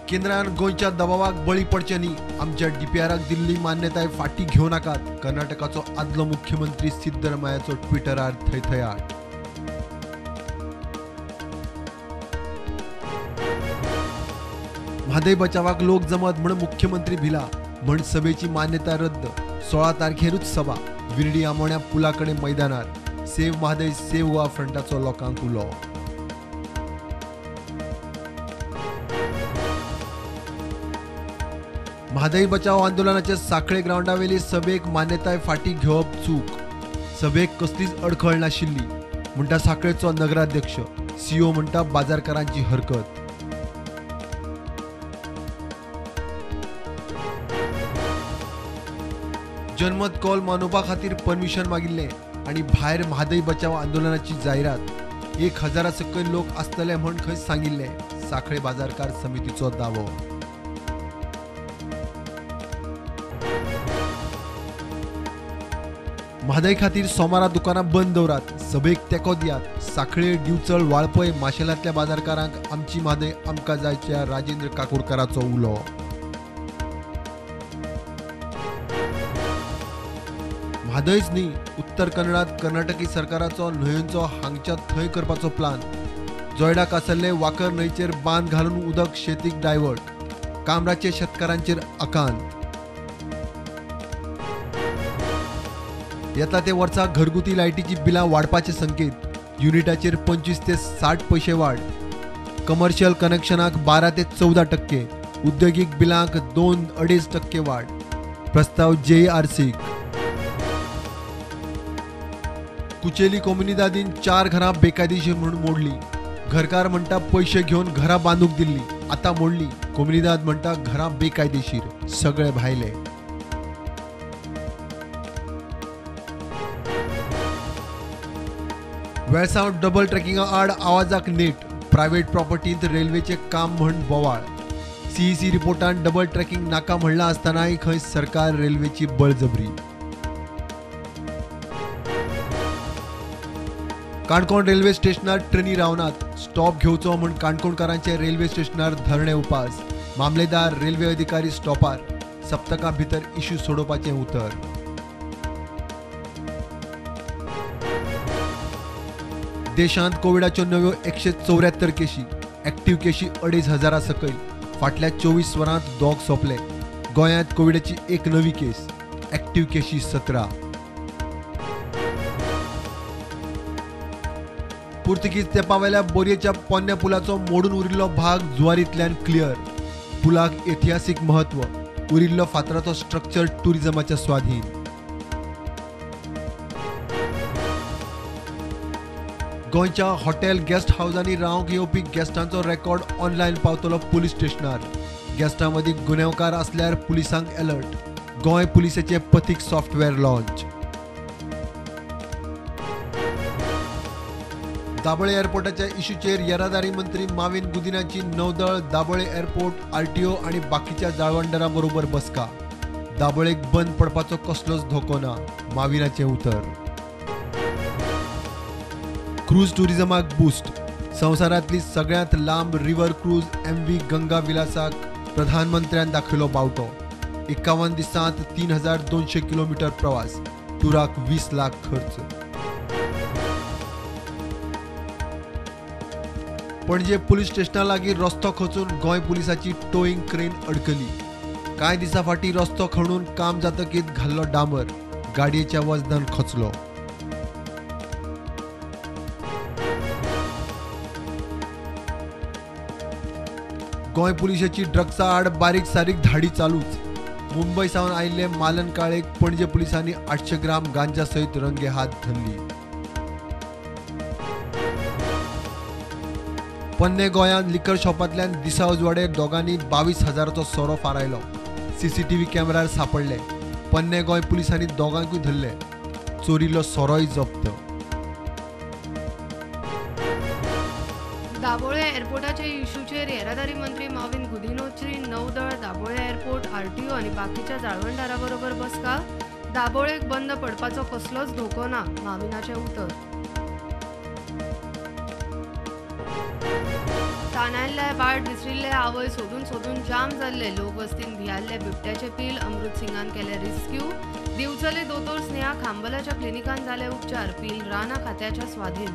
केंद्रान गोंयच्या दबावाक बळी पडचें न्ही, आमच्या डीपीआराक दिल्ली मान्यताय फाटी घेवं नाकात, कर्नाटकाचो आदलो मुख्यमंत्री सिद्धरमय्याचो ट्विटरार थयथयाट. म्हादय बचावाक लोक जमत म्हण मुख्यमंत्री भिला म्हण सभेची मान्यता रद्द. 16 तारखेरूच सभा विर्डी आमोण्या पुलाकडे मैदानार. सेव्ह म्हादय सेव्ह गोवा फ्रंटाचो लोकांक उलो. म्हादय बचाव आंदोलनाचे साखळे ग्रावंडावेली सभेक मान्यताय फाटी घेवप चूक. सभेक कसलीच अडखळ नाशिल्ली म्हणटा साखळेचो नगराध्यक्ष. सीओ म्हणटा बाजारकारांची हरकत. जनमत कौल मनोवपा खातीर परमिशन मागिल्लें आनी भायर म्हादय बचाव आंदोलनाची जायरात. 1000 सकयल लोक आसतले म्हण खंय सांगिल्लें, साखळे बाजारकार समितीचो दावो. म्हादय खातीर सोमारा दुकानां बंद दवरात, सभेक तेंको दियात. साखळे, दिवचल, वाळपय, माशेलांतल्या बाजारकारांक आमची म्हादय आमकां जायच्या राजेंद्र काकोडकाराचो उलो. म्हादयच न्ही, उत्तर कन्नडात कर्नाटकी सरकाराचो न्हंयेचो हांगच्या थंय करपाचो प्लान. जोयडा कासल्ले वाकर न्हंयचेर बांद घालून उदक शेतीक डायवर्ट. कामराचे शेतकारांचेर आकांत. येता ते वर्सा घरगुती लायटीची बिलां वाडपाचे संकेत. युनिटाचेर 25 ते 60 पयशे वाड. कमर्शियल कनेक्शनाक 12 ते 14%, उद्देगीक बिलांक 2-2.5% वाड. प्रस्ताव जेआरसीक. कुचेली कोमुनिदादीन 4 घरां बेकायदेशीर म्हणून मोडली. घरकार म्हणटा पयशे घेवन घरां बांदूंक दिल्ली, आतां मोडली. कोमुनिदाद म्हणटा घरां बेकायदेशीर, सगळे भायले. वेळसांव डबल ट्रॅकिंगा आड आवाजाक नेट. प्रायव्हेट प्रॉपर्टींत रेल्वेचें काम म्हण बोवाळ. सीईसी रिपोर्टान डबल ट्रॅकिंग नाका म्हणलां आसतनाय खंय सरकार रेल्वेची बळजबरी. काणकोण रेल्वे स्टेशनार ट्रेनी रावनात, स्टॉप घेवचो म्हण काणकोणकारांचे रेल्वे स्टेशनार धरणे उपास. मामलेदार, रेल्वे अधिकारी स्टॉपार. सप्तका भितर इश्यू सोडोवपाचें उतर. देशांत कोविडाच्यो नव्यो 174 केशी, ऍक्टिव्ह केशी 2500 सकयल. फाटल्या 24 वरांत 2 सोंपले. गोंयांत कोविडाची एक नवी केस, ऍक्टिव्ह केशी 17. पुर्तुगीज तेंपावेल्या बोरयेच्या पोन्न्या पुलाचो मोडून उरिल्लो भाग जुवारींतल्यान क्लियर. पुलाक इतिहासीक म्हत्व, उरिल्लो फातराचो स्ट्रक्चर टुरिझमाच्या स्वाधीन. गोंयच्या हॉटेल गेस्ट हावजांनी रावंक येवपी गेस्टांचो रेकॉर्ड ऑनलायन पावतलो पुलीस स्टेशनार. गेस्टां मदीं गुन्यांवकार आसल्यार पुलिसांक अलर्ट. गोंय पुलिसेचें पथीक सॉफ्टवेअर लॉन्च. दाबोळे एअरपोर्टाच्या इश्यूचेर येरादारी मंत्री माविन गुदिन्हाची नौदळ दाबोळे एअरपोर्ट, आरटीओ आनी बाकीच्या जाळवणदारां बरोबर बसका. दाबोळेक बंद पडपाचो कसलोच धोको ना, माविनाचें उतर. क्रूज टुरिझमाक बूस्ट. संवसारांतली सगळ्यांत लांब रिव्हर क्रूज MV Ganga विलासाक प्रधानमंत्र्यान दाखयलो बावटो. 51 दिसांत 3200 किलोमीटर प्रवास, टुराक 20 लाख खर्च. पणजे पुलीस स्टेशना लागीं रस्तो खचून गोंय पुलिसाची टोईंग क्रेन अडकली. कांय दिसां फाटीं रस्तो खणून काम जातकीच घाल्लो डांबर, गाडयेच्या वजनान खचलो. गोंय पुलिसेची ड्रग्सा आड बारीक सारीक धाडी चालूच. मुंबय सावन आयिल्ले मालन काळेक पणजे पुलिसांनी 800 ग्राम गांजा सयत रंगे हात धरली. पन्ने गोंयांत लिकर शॉपांतल्यान दिसा उजवाडे दोगांनी 22,000चो सोरो फारायलो. सीसीटीव्ही कॅमेरार सापडले. पन्ने गोंय पुलिसांनी दोगांकूय धरले. चोरिल्लो सोरोय जप्त. दाबोळे एअरपोर्टाच्या इश्यूचेर येरादारी मंत्री माविन गुदिन्होची नौदळ दाबोळे एअरपोर्ट, आरटीओ आनी बाकीच्या जाळवणदारां बरोबर बसका. दाबोळेक बंद पडपाचो कसलोच धोको ना, माविनाचें उतर. बाणायल्ले बाट विसरिल्ले आवय सोदून सोदून जाम जाल्ले. लोकवस्तीन भियाल्ले बिबट्याचे पील अमृत सिंगान केले रिस्क्यू. दिवचले दोतोर स्नेहा खांबलाच्या क्लिनिकान जाले उपचार. पील राना खात्याच्या स्वाधीन.